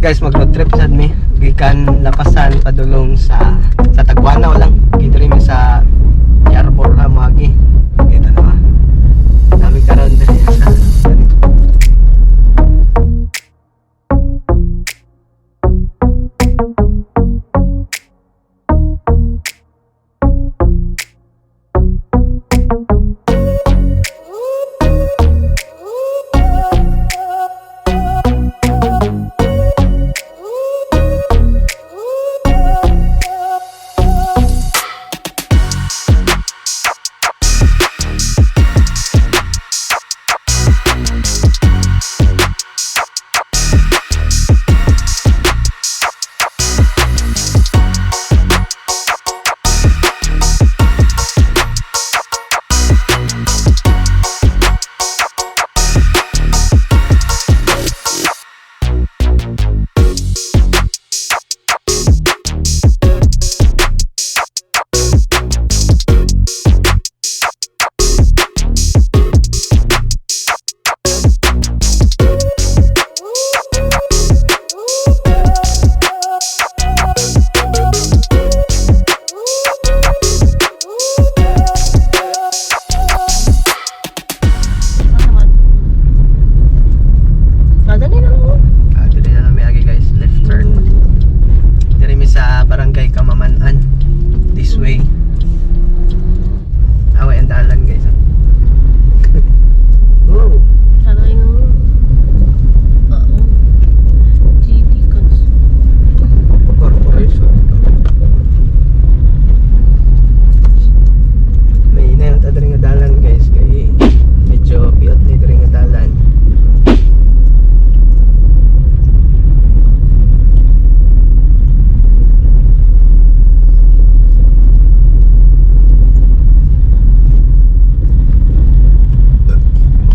Guys, mag road trip sad mi gikan Lapasan padulong sa Taguanao lang. Gidiri mi sa Yarbor ra moagi. Kita na ba? Dami karon diri sa Saan naman? Ah, dali na lang. Ah, diri na kami agi, guys, left turn. Diri mi sa Barangay Kamaman-an. This way. Away ang dalan, guys. Ah. Oh. Sana yung... Oo. GD Cons. Corporation. May inay na diri nga dalan, guys, kay medyo piot ni diri nga dalan.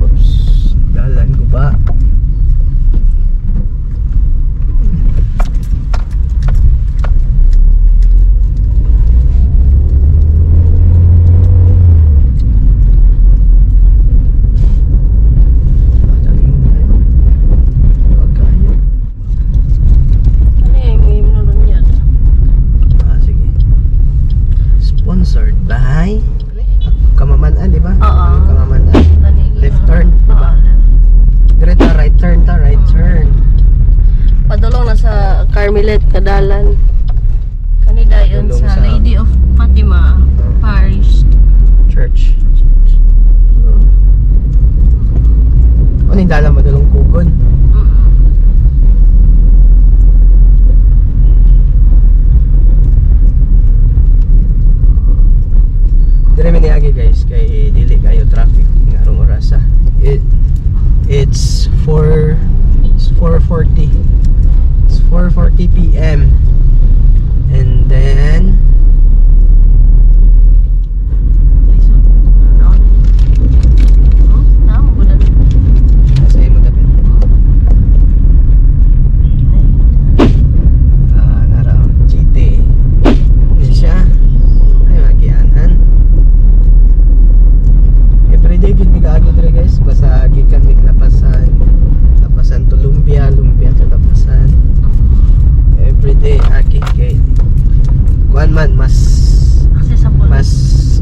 Oops, dalan ko ba? Huwag kayo. Ano yung minulon niya? Ah, sige. Sponsored by Kamaman-an, di ba? Oo. Kamaman-an. Left turn, di ba? Oo. Dire ta, right turn ta, right turn. Padulong na sa Carmelet, Kadalan. Kanida yun Padulong sa sa Lady of Fatima Parish. Church. Ano yung dala mo? Dalong kugon. Dire mi niagi, guys, kay dili kayo traffic nga arong orasa. It's 4:40. It's 4:40 p.m. And then Lisod. Ano? Tama ko na. Sa imo tapin. Ah, nara GT. Hindi siya. Ay, magianhan. Everyday gid mi gaagi dire, guys, basta gikan mig Lapasan. Lapasan to Lumbia, Lumbia to Lapasan. Everyday agi kay kuan man mas Accessible. Mas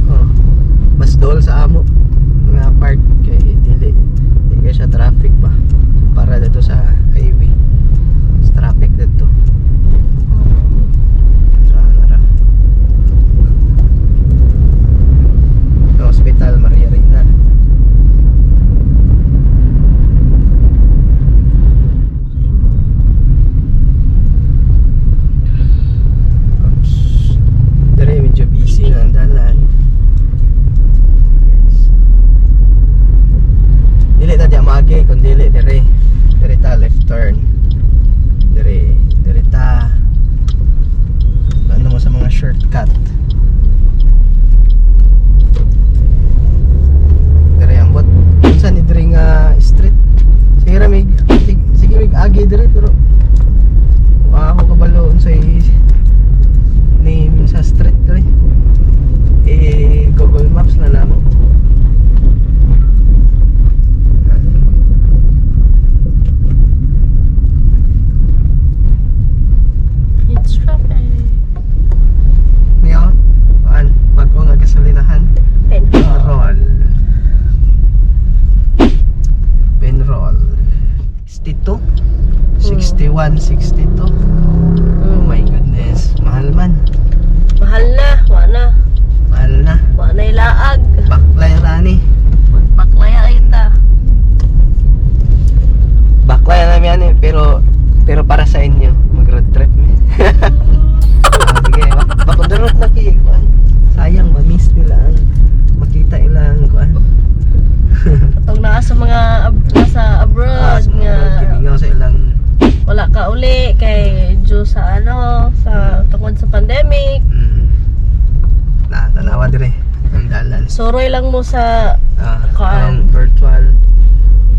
oh, mas dol sa amo nga part kay dili di kay siya traffic ba kumpara dito sa highway, sa traffic dito. Ah, nara sa Hospital Maria Reina. Oops. Dire medyo busy na ang dalan, guys. Dili ta di amagi kun dili dire. Dire ta left turn. 162. Oh my goodness, mahal man. Mahal na, wa na. Mahal na. Wa na ilaag. Baklay rani. Baklaya ay ta. Baklay na yan eh, pero para sa inyo, mag road trip mi. Ah, sige, bakudurot na kay kuan. Sayang ma-miss nila ang makita ilang kuan. Katong naa sa mga nasa abroad Ah, sa mga nga abroad, gimingaw sa ilang wala ka uli kay due sa ano sa tungod sa pandemic. Na tanawa dire ang dalan. Suroy lang mo sa Ah, Kuan. ang virtual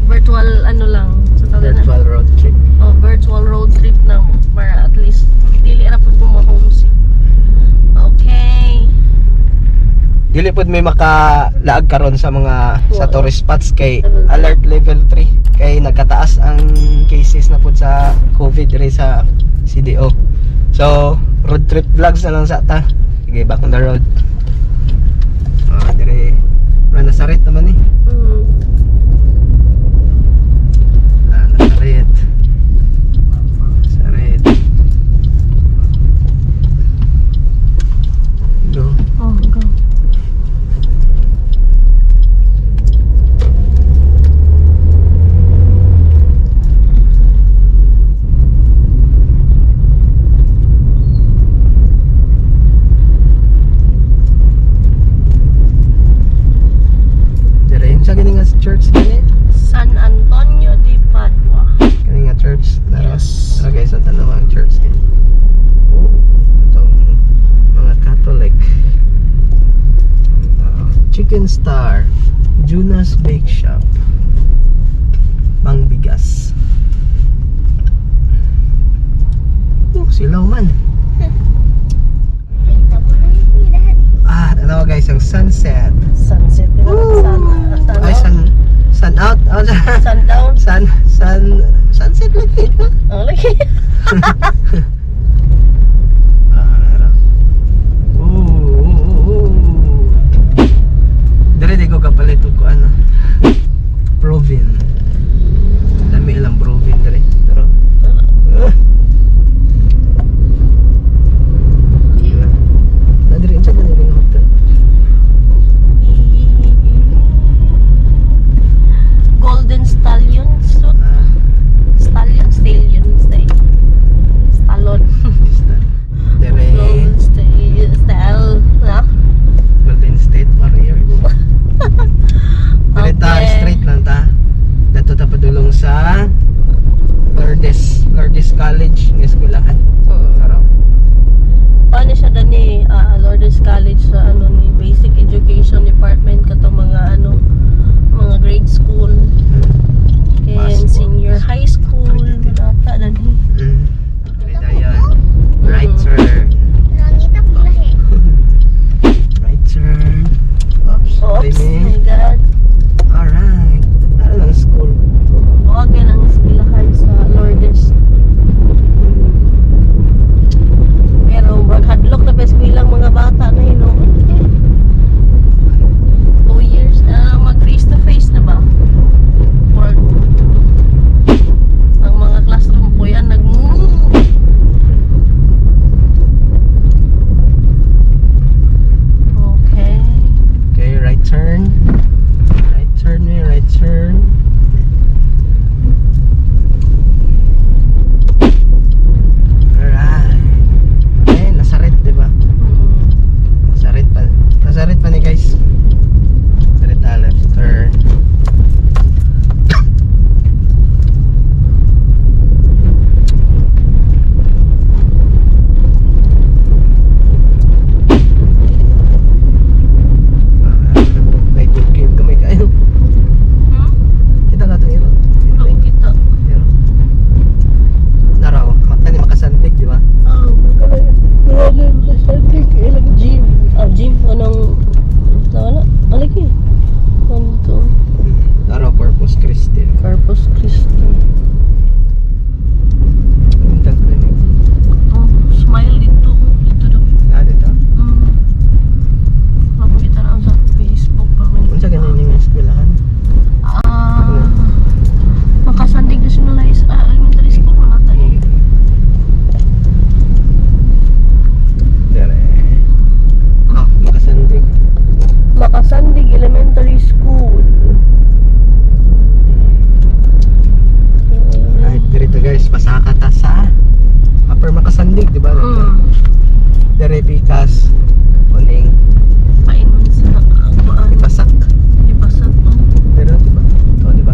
virtual ano lang sa tawag na. Virtual road trip. Oh, virtual road trip na mo para at least dili ra pud mo homesick. Okay. Dili pud may makalaag karon sa mga sa tourist spots kay alert level 3 kay nagkataas ang cases na pud sa COVID diri sa CDO. So, road trip vlogs na lang sa ta. Sige, back on the road. Ah, dire wala, Nazaret naman eh. Ah, Nazaret. Nazaret. Go. Oh, go. Dire sa kini nga church kini. San Antonio de Padua. Kani nga church. Nara. Yes. Tara guys, sa tanaw ang church kini. Oh, itong mga Catholic. Ah, Chicken Star, Junas Bake Shop. Pangbigas. Oh, silaw man. Ah, tanaw guys, ang sunset. Sunset nila. Sun, sun, Ay, sun out. Oh, sundown. Sunset lagi, di ba? Oh, lagi. Ah, nara. Oh. Dire di ko kapalit og kuan ah. Provin. Dami lang Provin dire. Pero ah. Na dire unsa gani ning hotel? Golden Stallion suit. Ah, Stallion? Stallion. Stay. Stallon. is that? Dire Golden Stall. Na? Golden State Warriors. Dire ta straight lang ta. Dato ta padulong sa Lourdes College nga eskwelahan. Pero Paano siya dani Lourdes College sa ano ni Basic Education Department kato mga ano mga grade school and Passport. Senior high school nata dani. Dire dayon. Right turn. Nangita ko lahi. Right turn. Oops. Oops, Baby. My God. Alright. Ano lang school? Okay ang eskwelahan sa Lourdes. Pero murag hadlok na pa eskwelang mga bata na hinuon. 2 years na mag face to face na ba? Or ang mga classroom po yan nag Dire pikas uning Painon sa ang kuan. Ipasak. Ipasak. Oh. Pero di ba? Ito, di ba?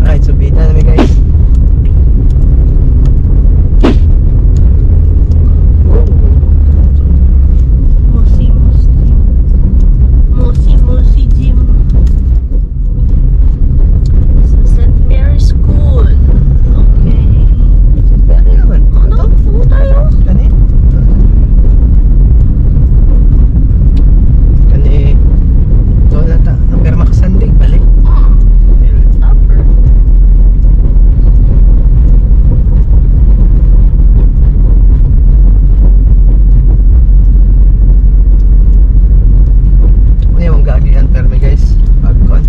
Alright, so bida namin, guys. Oh. Mosi Mosi. Mosi Mosi Gym. Sa St. Mary's School. Okay. Pwede naman. Ano? Ito? Po tayo. Kani? Kani. Ito na ta. Pero makasandig balik. Upper. Ano yung gagian permi, guys? Pagkon.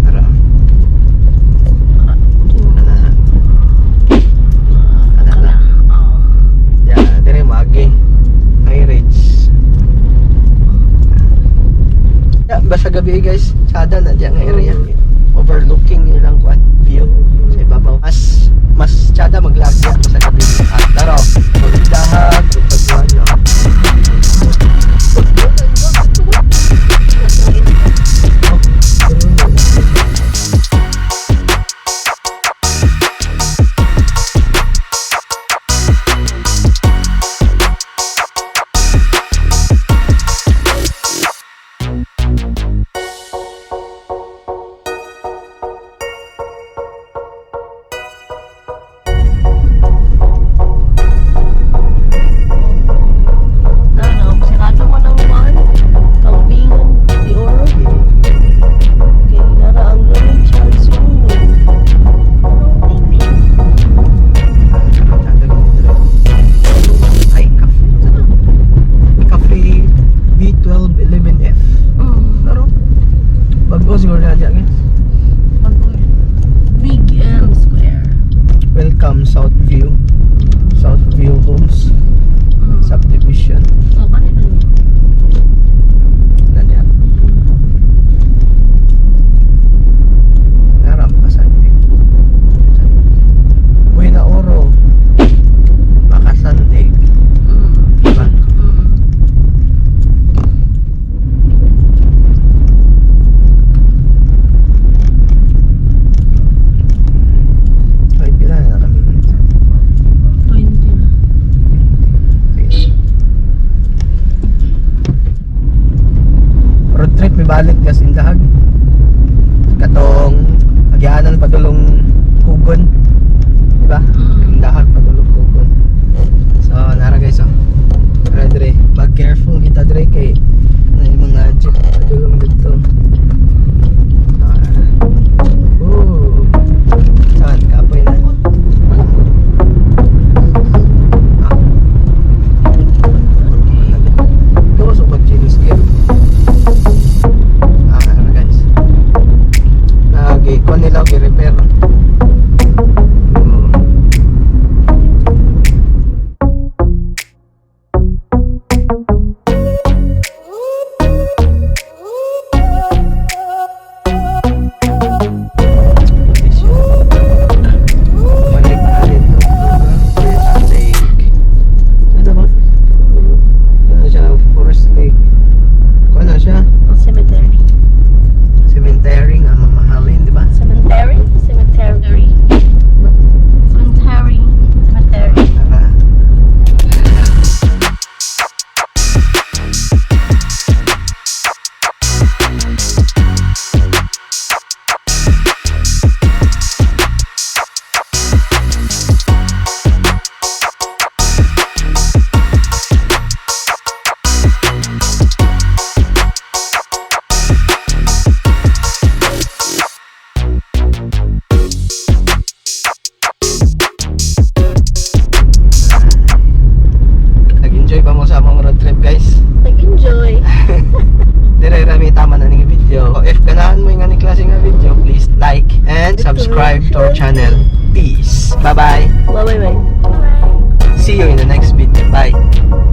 Tara. Ana. Ana na. Oh. Ya, dire maagi. High rates. Ya, basta gabi, guys, sada na diyan nga area. Overlooking ilang kuan view sa ibabaw. Mas mas tsada maglagya sa gabi. At daro, pagdahag, pagkuan no. Ano, sarado man ang kuan. Kambingan de Oro. Okay, nara ang Lonely Child School. Ano, Tsada gani dire. Ay, cafe. Tsada. Cafe B1211F. Laro. Bago siguro na dyan, guys. Big M Square. Welcome South View. South View Homes Subdivision. Oh, kanina ni. Na niya. Narampasan din. Buena Oro. Makasandig. Diba? Ay, pila na kami. 20 na. Okay. Road trip, may balik gas indahag. Katong agianan padulong Kugon. Diba? Indahag padulong Kugon. So, nara guys, oh. Nara dire, mag careful kita dire kay na yung mga jeep padulong dito. Ah. Oh. Saan? Kapoy na. Ah. Gawas o mag-change gear? Ah, ano guys. Nagi, kuha nila og repair. Oh. watching our video. Please like and subscribe to our channel. Peace. Bye-bye. Bye bye bye. See you in the next video. Bye.